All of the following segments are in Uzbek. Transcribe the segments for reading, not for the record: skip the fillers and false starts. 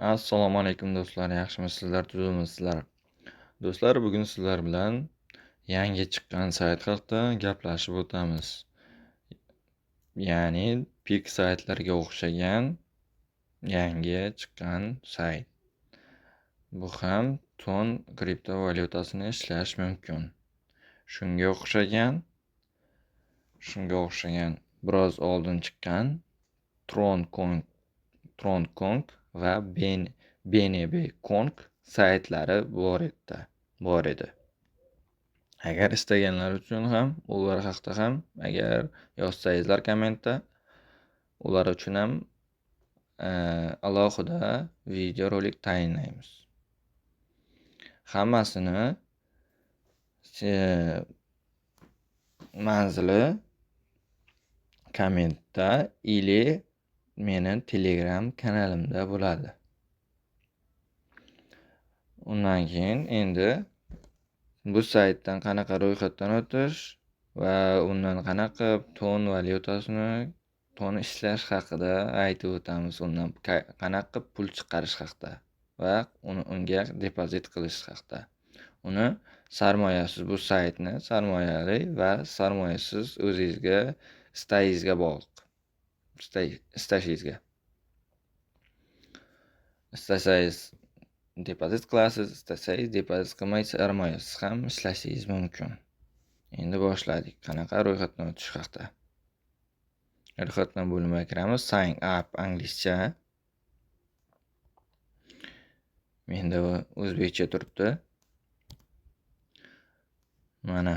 Assalomu alaykum do'stlar, yaxshimisizlar, tuzukmisizlar? Do'stlar, bugun sizlar bilan yangi chiqqan sayt haqida gaplashib o'tamiz. Ya'ni pik saytlarga o'xshagan yangi chiqqan sayt. Bu ham ton kriptovalyutasini ishlash mumkin. Shunga o'xshagan biroz oldin chiqqan Troncoin va BNB Coin saytlari bor edi. Agar istaganlar uchun ham, ular haqida ham agar yozsangizlar kommentda, ular uchun ham alohida videorolik tayinlaymiz. Hammasini manzili kommentda ili meni Telegram kanalimda bo'ladi. Undan keyin endi bu saytdan qanaqa ro'yxatdan o'tish va undan qanaqa ton valyutasini ton ishlash haqida aytib o'tamiz. Undan qanaqa pul chiqarish haqida va uni unga depozit qilish haqida. Uni sarmoyasiz, bu saytni sarmoyali va sarmoyasiz o'zingizga, istagingizga bog'liq. Istashingizga. Istasangiz depozit qilasiz, istasangiz depozit qilmay sarmoyasiz ham ishlashingiz mumkin. Endi boshladik. Qanaqa ro'yxatdan o'tish haqida. Ro'yxatdan bo'limiga kiramiz. Sign up inglizcha. Menda o'zbekcha turibdi. Mana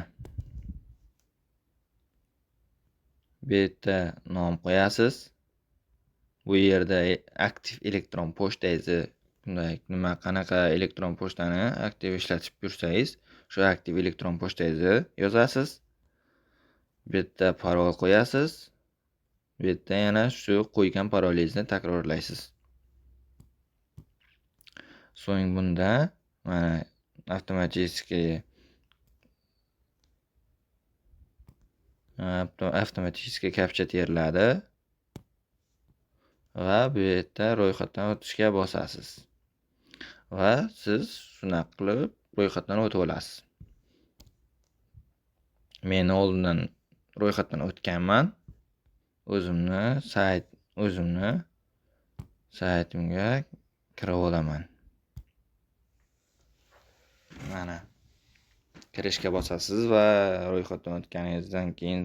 bu yerda nom qo'yasiz. Bu yerda aktiv elektron pochtangizni, bunday nima qanaqa elektron pochtani aktiv ishlatib yursangiz, shu aktiv elektron pochtangizni yozasiz. Bu yerda parol qo'yasiz. Bu yerda yana shu qo'ygan parolingizni takrorlaysiz. So'ng bunda mana avtomatik kapcha teriladi va bu yerda ro'yxatdan o'tishga bosasiz. Va siz shunaqa qilib ro'yxatdan o'tib olasiz. Men oldindan ro'yxatdan o'tganman. O'zimni saytimga kirib olaman. Mana kirishga bosasiz va ro'yxatdan o'tganingizdan keyin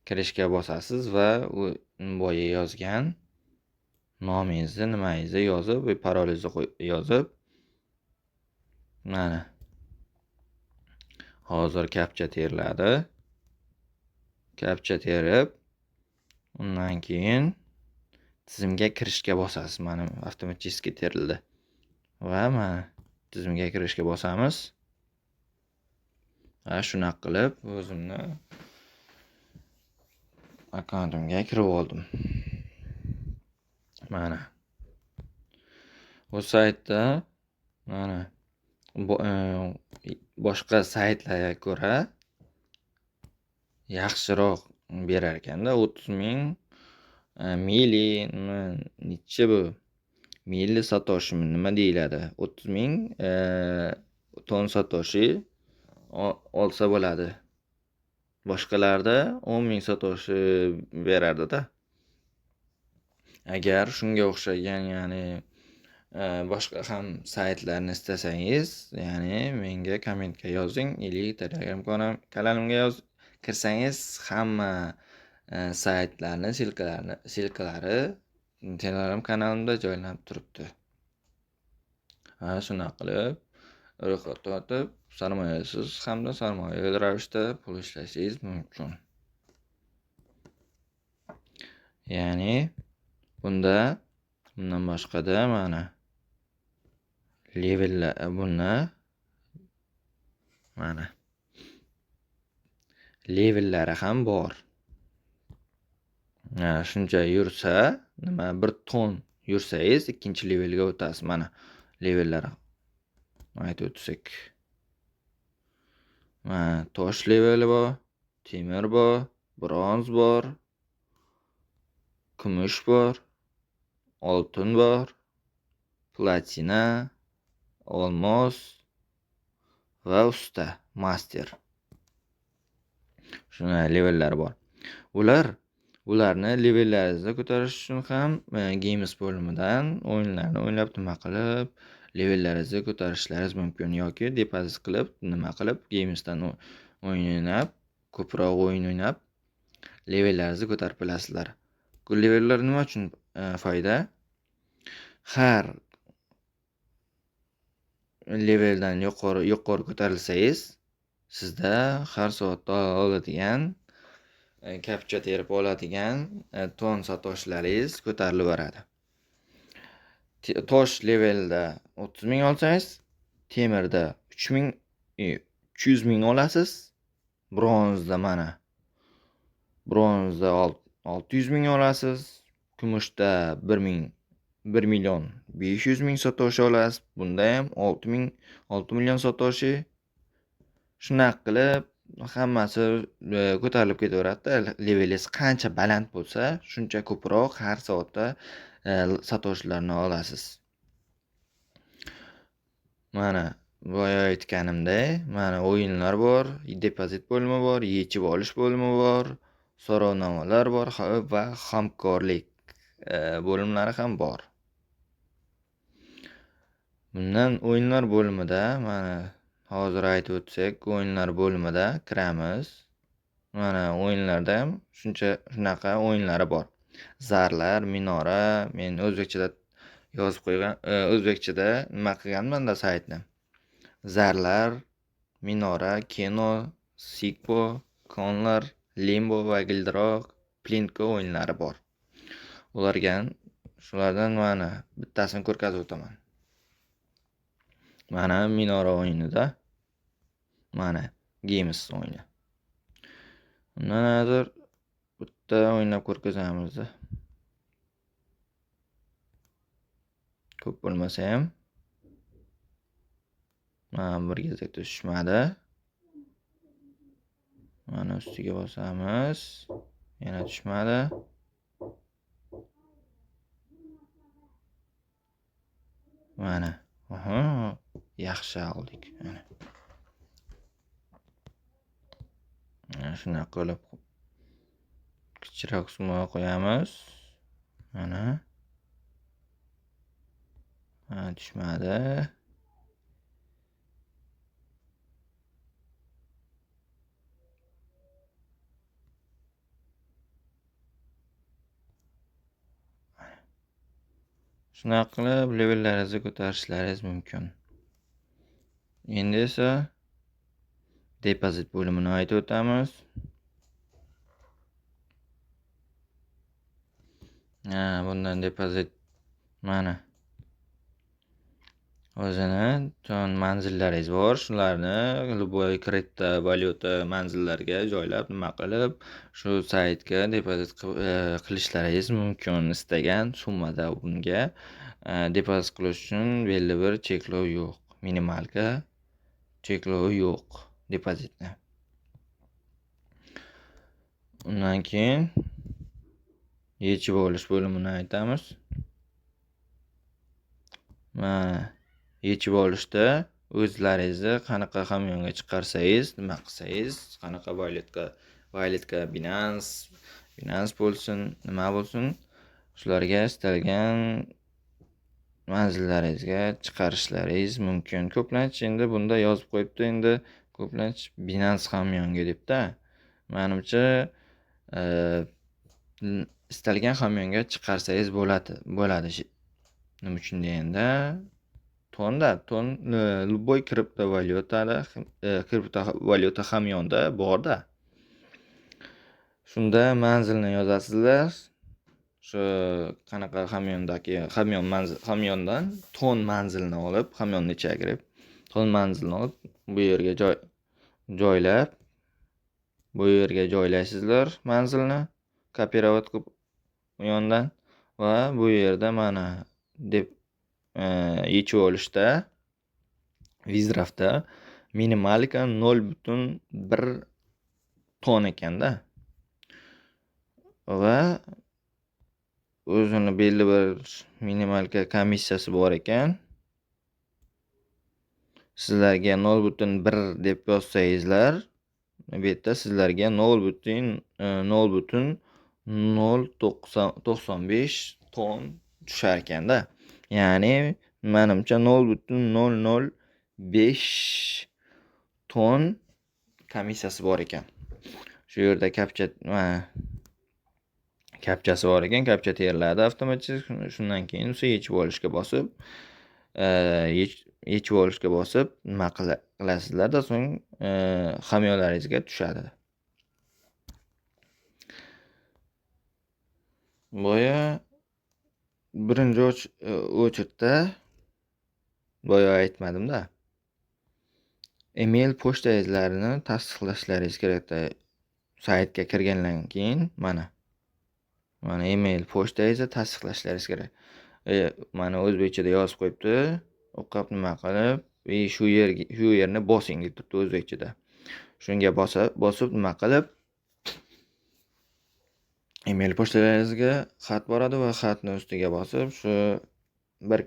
kirishga bosasiz va u boya yozgan nomingizni, nimangizni yozib, parolingizni yozib, mana hozir kapcha teriladi. Kapcha terib, undan keyin tizimga kirishga bosasiz. Mana avtomatik terildi. Va mana tizimga kirishga bosamiz. Va shunaqa qilib o'zimni akkauntimga kirib oldim. Mana bu saytda mana boshqa saytlarga ko'ra yaxshiroq berar ekanda. 30 ming mili necha bu? Mili satoshi nima deyiladi? 30 ming ton satoshi olsa bo'ladi. Boshqalarda 10 ming satoshi berardi-da. Agar shunga o'xshagan, ya'ni boshqa ham saytlarni istasangiz, ya'ni menga kommentga yozing ili Telegram kanalimga kirsangiz hamma saytlarni silkalari Telegram kanalimda joylanib turibdi. Ha, shunaqa qilib ro'yxatdan o'tib, sarmoyasiz hamda sarmoyali ravishda pul ishlashingiz mumkin. Ya'ni bunda bundan boshqada mana levellar, buni mana levellari ham bor. Mana shuncha yursa, nima bir ton yursangiz ikkinchi levelga o'tasiz. Mana levellari aytib o'tsak. Mana tosh leveli bor, temir bor, bronz bor, kumush bor, oltin bor, Platina, olmos va usta, master. Shunday levellar bor. Ularni levellaringizni ko'tarish uchun ham Games bo'limidan o'yinlarni o'ynab nima qilib levellaringizni ko'tarishlaringiz mumkin yoki depozit qilib nima qilib Gamesdan o'ynab, ko'proq o'yin o'ynab levellaringizni ko'tarib bilasizlar. Bu levellar nima uchun foyda? Har leveldan yuqori ko'tarilsangiz, sizda har soatda oladigan kapcha terib oladigan ton satoshlaringiz ko'tarilib boradi. Tosh levelda 30 ming olsangiz, temirda 300 ming olasiz. Bronzda mana bronzda 600 ming olasiz. Kumushda 1 million 500 ming satoshi olasiz. Bunda ham 6 million satoshi. Shunaqa qilib hammasi ko'tarilib ketaveradi-da. Levelingiz qancha baland bo'lsa, shuncha ko'proq har soatda satoshilarni olasiz. Mana boya aytganimdek, mana o'yinlar bor, depozit bo'limi bor, yechib olish bo'limi bor, so'rovnomalar bor va hamkorlik bo'limlari ham bor. Bundan o'yinlar bo'limida mana hozir aytib o'tsak, o'yinlar bo'limida kiramiz. Mana o'yinlarda ham shunaqa o'yinlari bor. Zarlar, minora, men o'zbekchada yozib qo'ygan, o'zbekchada nima qilganman-da saytni. Zarlar, minora, kino, Sikpo, Konlar, Limbo va Gildiroq, Plinko o'yinlari bor. Ularga shulardan mana bittasini ko'rsatib o'taman. Mana minora o'yinida, mana Games o'yini. Undan hozir bitta o'ynab ko'rkazamiz. Ko'p bo'lmasa ham. Mana bir gezakda tushmadi. Mana ustiga bosamiz. Yana tushmadi. Mana. Aha, yaxshi oldik. Mana. Mana shunaqa qilib kichikroq summa qo'yamiz. Mana. Ha, tushmadi. Shunaqa qilib levellaringizni ko'tarishlaringiz mumkin. Endi esa depozit bo'limini aytib o'tamiz. Ha, bundan depozit mana o'zini ton manzillaringiz bor, shularni любой kriptovalyuta manzillarga joylab nima qilib shu saytga depozit qilishlaringiz mumkin. Istagan summada bunga depozit qilish uchun belli bir cheklov yo'q, minimalga cheklovi yo'q depozitni. Undan keyin yechib olish bo'limini aytamiz. Mana yechib olishda o'zlaringizni qanaqa hamyonga chiqarsangiz, nima qilsangiz, qanaqa walletga Binance bo'lsin, nima bo'lsin, shularga istalgan manzillaringizga chiqarishlaringiz mumkin. Ko'planch endi bunda yozib qo'yibdi, endi ko'planch Binance hamyonga debda. Menimcha, istalgan hamyonga chiqarsangiz bo'ladi. Nima uchun deganda, tonda, ton, любой kriptovalyutada, kriptovalyuta hamyonda borda. Shunda manzilni yozasizlar. Shu qanaqa hamyondagi hamyon manzil, hamyondan ton manzilini olib, hamyonni ichiga kirib, ton manzilini olib, bu yerga joylab, bu yerga joylaysizlar manzilni, kopirovat qilib u yondan va bu yerda mana deb yechib olishda Vizrafda minimalka 0.1 ton ekanda. Va O'zini belli bir minimalka komissiyasi bor ekan. Sizlarga 0.1 deb yozsangizlar, bu yerda sizlarga 0.095 ton tushar ekanda. Ya'ni menimcha 0.005 ton komissiyasi bor ekan. Shu yerda kapchasi bor ekan, kapcha teriladi avtomatik. Shundan keyin esa yechib olishga bosib, yechib olishga bosib nima qilasizlar-da, so'ng hamyonlaringizga tushadi. Boya birinchi o'chirtda boya aytmadim-da. Email pochtangizlarni tasdiqlashlaringiz kerakda. Saytga kirgandan keyin mana email pochtangizni tasdiqlashlaringiz kerak. Mana o'zbekchada yozib qo'yibdi. O'qib nima qilib, shu yerni bosing deb turibdi o'zbekchada. Shunga bosib nima qilib email pochtalaringizga xat boradi va xatni ustiga bosib shu bir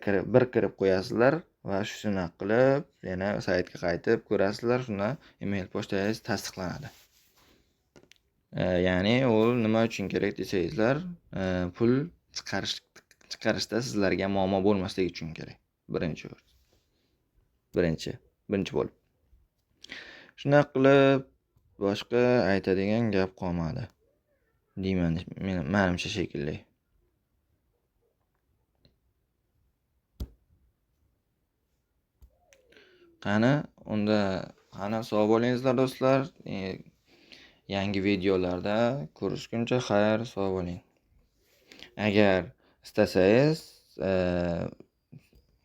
kirib qo'yasizlar va shuni qilib yana saytga qaytib ko'rasizlar, shunda email pochtangiz tasdiqlanadi. Ya'ni u nima uchun kerak desangizlar, pul chiqarishda sizlarga muammo bo'lmasligi uchun kerak. Birinchi bo'lib. Shunday qilib boshqa aytadigan gap qolmadi deyman menimcha shekilli. Qani unda qani sog' bo'lingizlar do'stlar. Yangi videolarda ko'rishguncha xayr, sog' bo'ling. Agar istasangiz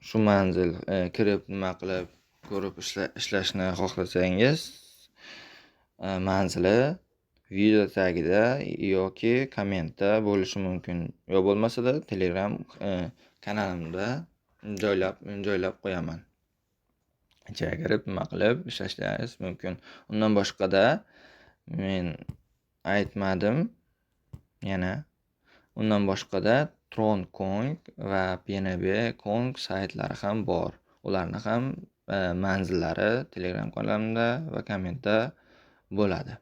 shu manzil kirib nima qilib ko'rib ishlashni xohlasangiz, manzili video tagida yoki kommentda bo'lishi mumkin. Yo bo'lmasa-da Telegram kanalimda joylab qo'yaman. Ichiga kirib nima qilib ishlashingiz mumkin. Undan boshqada men aytmadim yana. Undan boshqada Tron Coin va PNB Coin saytlari ham bor. Ularni ham manzillari Telegram kanalimda va kommentda bo'ladi.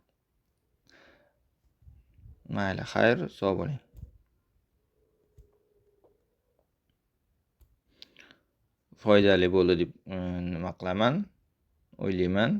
Mayli, xayr, sog' bo'ling. Foydali bo'ldi deb nima qilaman, o'ylayman.